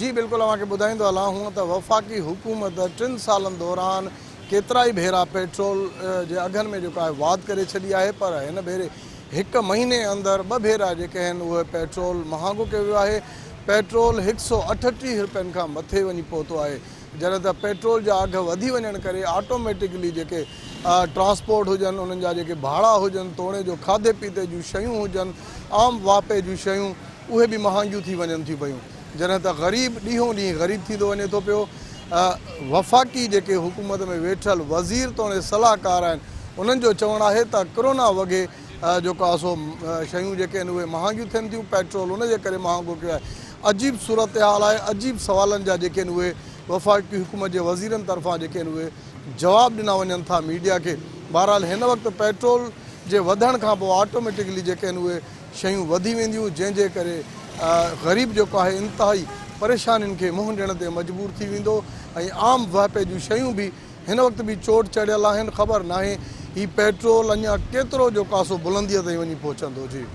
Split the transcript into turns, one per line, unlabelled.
جي بلڪل اوهان کي ٻڌائيندو هلان هونء ته وفاقي حڪومت ٽن سالن دوران ڪيترائي ڀيرا پيٽرول جي اگهن ۾ جيڪو آهي واڌ ڪري ڇڏي آهي پر هن ڀيري هڪ مهيني اندر ٻه ڀيرا جيڪي آهن اهي پيٽرول مهانگو ڪيو ويو آهي پيٽرول هڪ سئو 38 رپين کان مٿي وڃي پهتو آهي جڏهن ته پيٽرول جا اگهه وڌي وڃڻ ڪري آٽوميٽڪلي جيڪي ٽرانسپورٽ هجن انهن جا جيڪي ڀاڙا هجن توڻي جو کاڌي پيتي جون شيون هجن عام واهپي جون شيون اهي به مهانگيون ٿي وڃن ٿيون پيون جڏهن ته غريب ڏينهون ڏينهن غريب ٿيندو وڃي ٿو پيو. وفاقي جيڪي حڪومت ۾ ويٺل وزير توڻي صلاحڪار آهن انهن جو چوڻ آهي ته ڪرونا وڳي جيڪو آهي سو شيون جيڪي آهن اهي مهانگيون ٿين ٿيون پيٽرول ان جي ڪري مهانگو ڪيو آهي عجيب صورتحال آهي عجيب سوالن جا جيڪي آهن اهي وفاقي حڪومت جي وزيرن طرفان جيڪي آهن اهي جواب ڏنا وڃن ٿا ميڊيا کي بهرحال هن وقت پيٽرول جي وڌڻ کان پوء آٽوميٽڪلي جيڪي آهن اهي شيون وڌي وينديون جنهن جي ڪري غريب جيڪو آهي انتهائي پريشانين کي منهن ڏيڻ تي مجبور ٿي ويندو ۽ عام واهپي جون شيون به هن وقت به چوٽ چڙهيل آهن خبر ناهي هي پيٽرول اڃا ڪيترو جو ڪاسو بلنديء تائين وڃي پهچندو جي.